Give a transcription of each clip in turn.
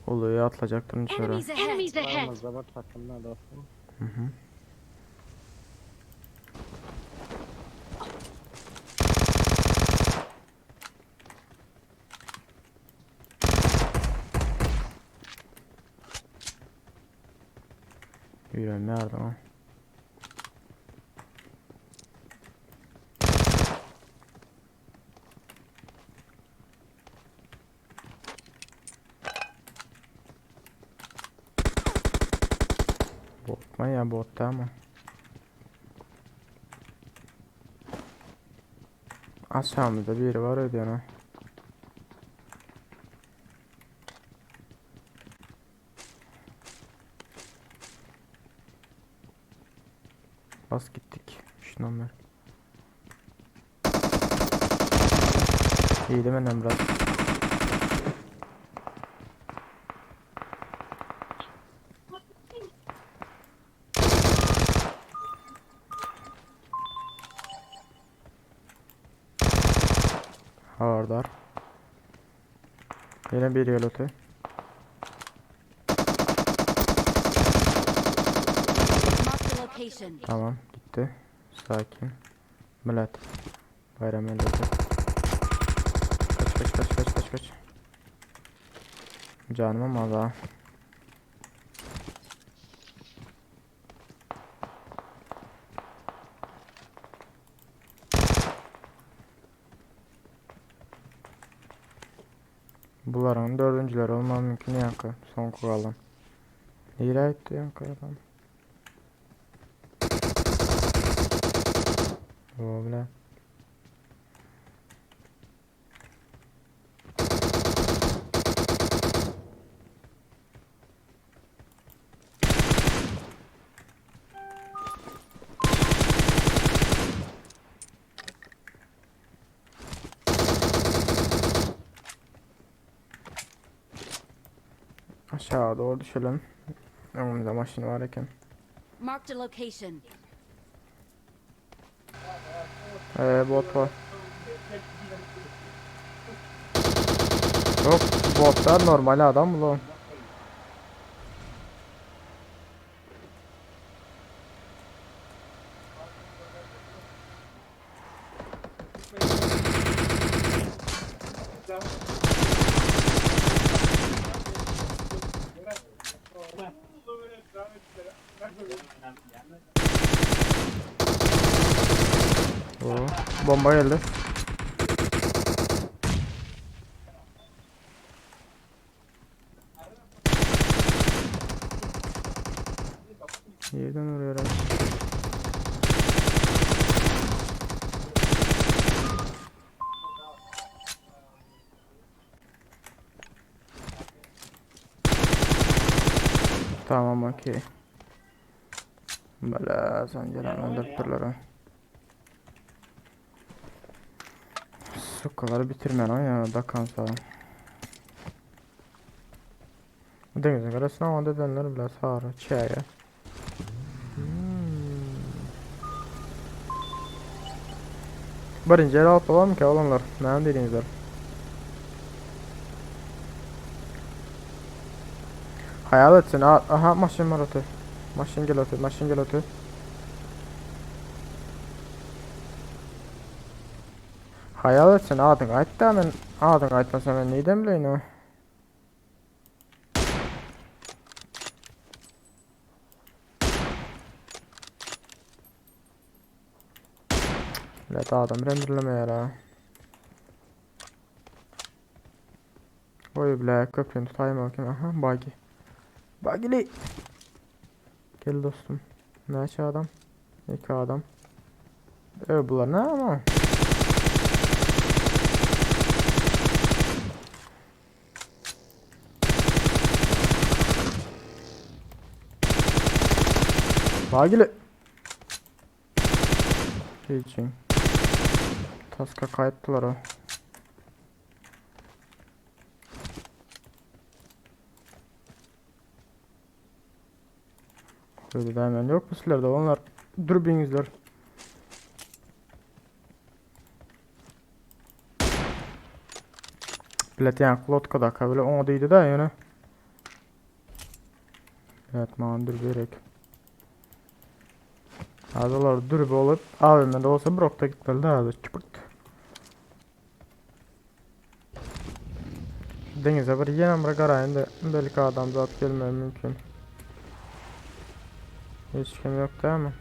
Oluýa atlajakdyryn şöyle. Enemies ahead. Enemies ahead. Aramızda bir takım var dostum. Hı hı. Ýüregim ýardy o. Botma ya botta ama. Aşağımızda biri var ödüyor ha. Bas gittik. Şundan ver. İyi değil mi biraz? Havardar. Yine bir yol öte. Marked a location. Tamam gitti. Sakin. Millet. Bayram öldürdü. Kaç kaç kaç kaç kaç kaç. Canım ama daha. Buların dördüncüler olma mümkün yankı. Son kuralım. Nereye gitti yankı adam? O bile. Aşağı doğru düşelim. Önümüzde maşın var iken. Marked a location. Bot var. Yok botlar normal adam ulan. Oo, bomba geldi. Yerden vuruyorum. Tamam okey. Bela sancaran öldürttüler ha. Sukaları bitirme lan ya da kansa. Denizin karasına onda edenler bile sarı çaya. Hmm. Birinci el alıp olalım ki olanlar. Ne dediğinizler. Hayal etsin. Aha maşın var ötü. Maşın gel ötü. Maşın gel ötü. Hayal etsin adyň aýt da men adyň aýtmasam men nirden bileýin o. Bilet adam renderlemeýär ha. Oý bile köprüni tutaýma bakayım. Aha buggy. Buggy'li. Gel dostum. Näçe adam? İki adam. E bular ne ama? Bagili. Için. Taska kayıttılar o. Öyle de hemen yok mu sizlerde onlar? Dürbünüzler. Bilet yani lotkada kabile ona değdi de yani. Evet, maňa dürbi gerek. Hadi olar dürbi bolup, AVM'de olsa bir okta gitmeli de hadi çıpırt. Denize bir ýene bir garaýyn da belki adam zat gelmegi mümkin. Hiç kim yok değil mi?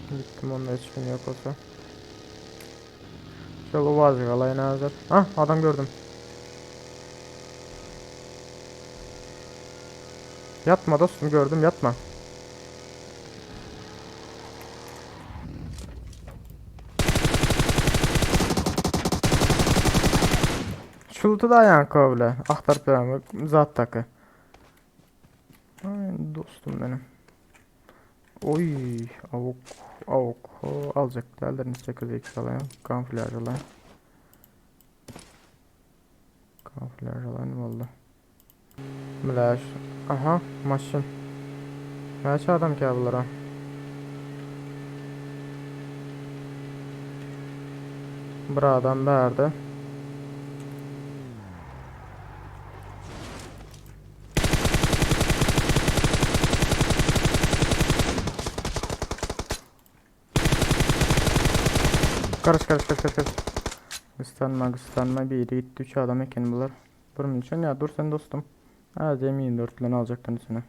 Gittim onda hiç kim yok olsa. Şöyle uvazık alayın hazır. Ah adam gördüm. Yatma dostum gördüm yatma. Şultu da yani kovle. Aktar peygamber zat takı. Ay, dostum benim. Oy avuk avuk o, alacaklarını 8x alayım. Kamuflaj alayım. Kamuflaj alayım valla. Mlaş. Aha maşın. Näçe adam ki bulara? Bir adam bärde. Karış karış karış karış karış. Kıstanma kıstanma bir gitti 3 adam eken bular. Bunun için ya dur sen dostum. Ha M24 bilen alacaktın üstüne.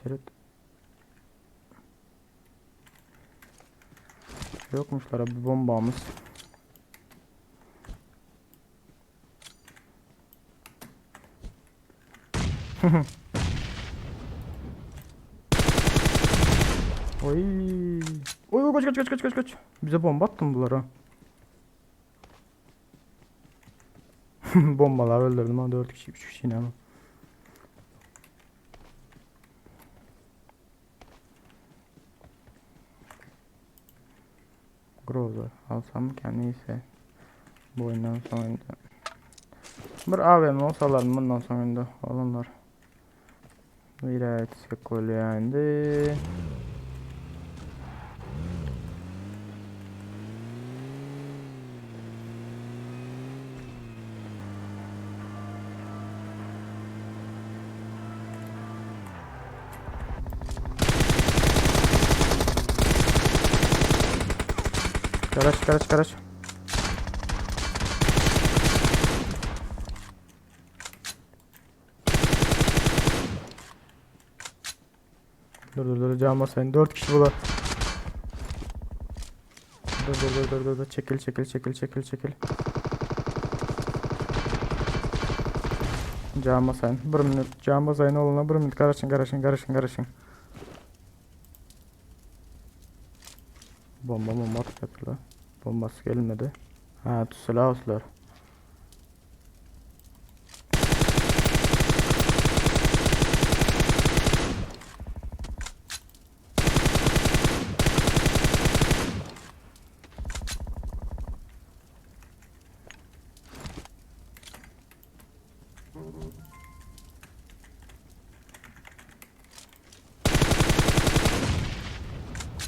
Seret. Yokmuşlar abi bombamız. Oy. Oy oy, kaç kaç kaç kaç kaç kaç. Bize bomba attın bunlara. Bombalar öldürdüm ama 4 kişi 3 kişi yine ama. Groza alsam ki neyse. Bu oyundan sonra bir AVM olsalar bundan sonra da olanlar. Bir sekolyendi. Garaj garaj garaj. Dur dur dur can basayım. 4 kişi bular. Dur dur dur dur dur dur. Çekil çekil çekil çekil çekil. Can basayım. Bir minut. Can basayım oğluna bir minut. Karışın karışın karışın karışın. Bomba bomba atacaklar. Bombası gelmedi. Ha silah olsular.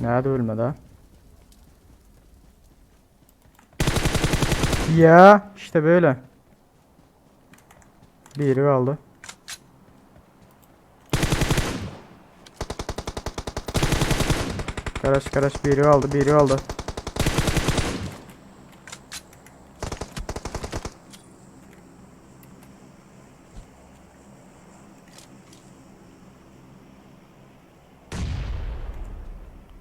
Nerede ölmedi ha? Ya işte böyle. Biri kaldı. Karaş karaş biri kaldı biri kaldı.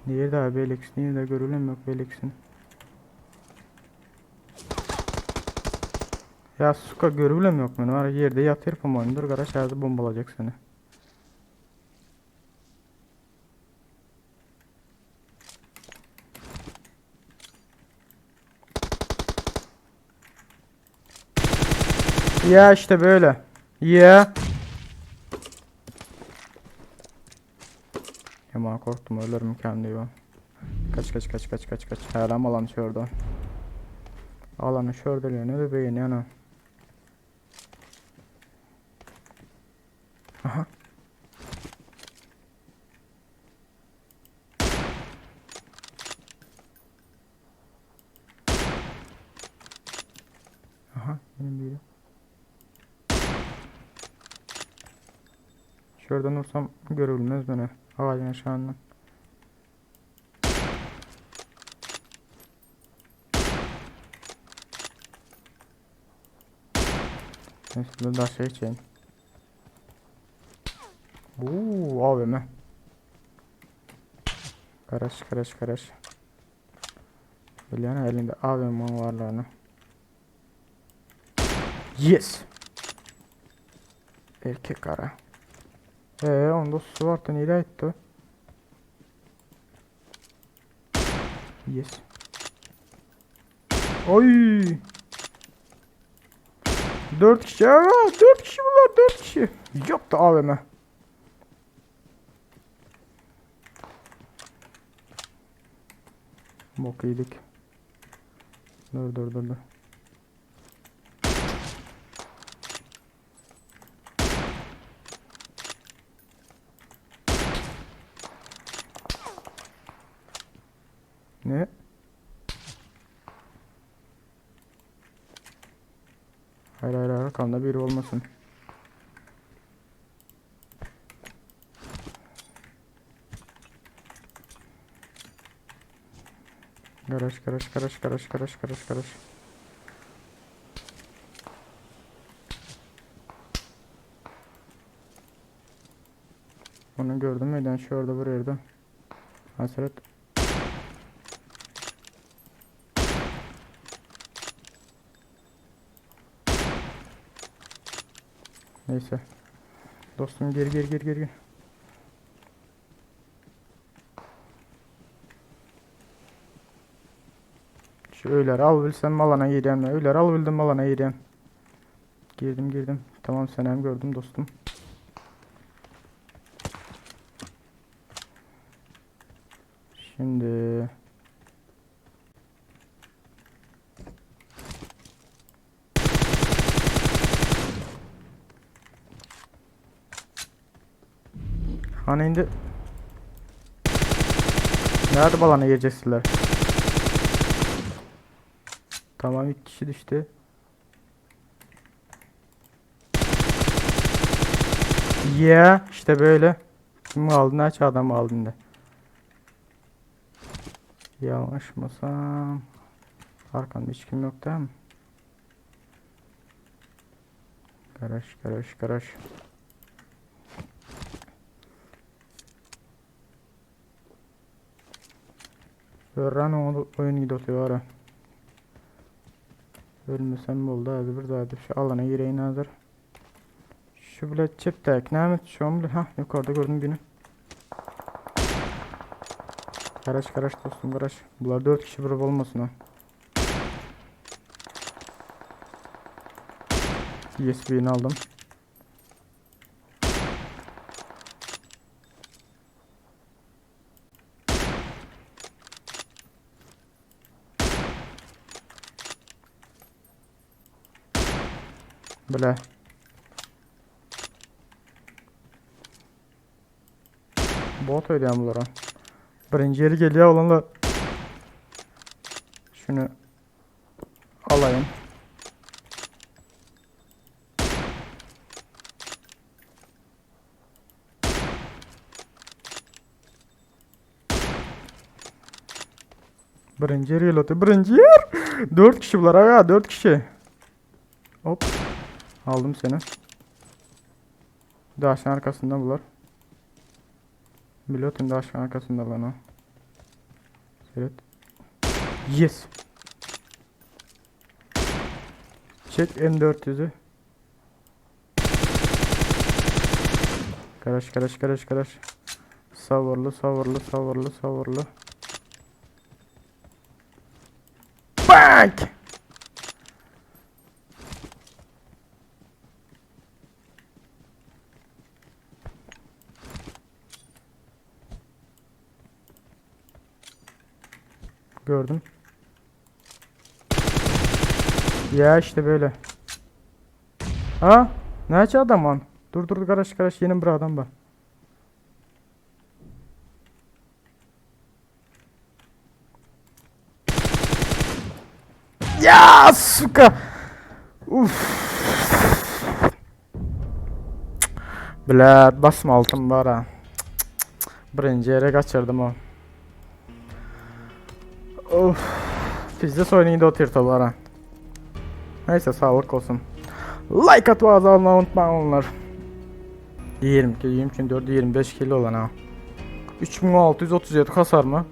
Nerede abi Alex? Nerede görülen yok Alex'in. Ya suka görülen yok benim. Var yerde yatır pomon. Dur garaj ağzı bombalayacak seni. Ya işte böyle. Ya. Yaman korktum ölürüm kendi Kaç kaç kaç kaç kaç kaç. Haram alan şurada. Alanı şurada ne de beyin yana. Aha. Aha benim biri. Şu yerden vursam görülmez beni. Ağacın aşağından. Neyse dur daha şey içeyim. Uuu AVM. Karaş karaş karaş. Bilýän elinde AVM varlığını. Yes. Erkek ara. Onda su vardı nereye gitti? Yes. Oy. 4 kişi. Aa, 4 kişi bunlar 4 kişi. Yok da AVM. Bok yedik. Dur dur dur dur. Ne? Hayır hayır hayır arkamda biri olmasın. Garaj garaj garaj garaj garaj garaj garaj. Onu gördüm mü? Şu orada buraya da. Hasret. Neyse. Dostum geri geri geri geri. Şu öyler al bilsem alana gireyim. Öyler al bildim alana gireyim. Girdim girdim. Tamam sen hem gördüm dostum. Şimdi Hani indi Nerede balana gireceksinler? Tamam ilk kişi düştü. Yeah işte böyle. Kim aldı? Aç adam aldı da. Yanlışmasam. Arkamda hiç kim yok değil mi? Garaj garaj garaj. Örän oyun gidiyor ara. Ölmesem oldu hadi bir daha şu alana gireyim hazır. Şu bile çiptek ne şu an bile ha yukarıda gördüm birini. Garaj garaj dostum garaj. Bunlar 4 kişi bir olmasın ha. Yes birini aldım. Bile. Bot ödeyem bunlara. Birinci yeri geliyor olanlar. Şunu alayım. Birinci yeri geliyor. Birinci yer. 4 kişi bunlar aga 4 kişi. Hop. Aldım seni. Daşın arkasında bunlar. Biliyordum daşın arkasında lan o. Evet. Yes. Çek M400'ü. Garaj garaj garaj garaj. Savurlu savurlu savurlu savurlu. Bang! Gördüm. Ya işte böyle. Ha? Näçe adam var? Dur dur garaj garaj yeni bir adam var. Ya suka. Uf. Bile basma altın bar ha. Birinci yere kaçırdım o. Of. Bizde oynayın da oturtalar ha. Neyse sağlık olsun. Like atmayı unutmayın onlar. 22, 23, 4, 25 kilo olan ha. 3637 hasar mı?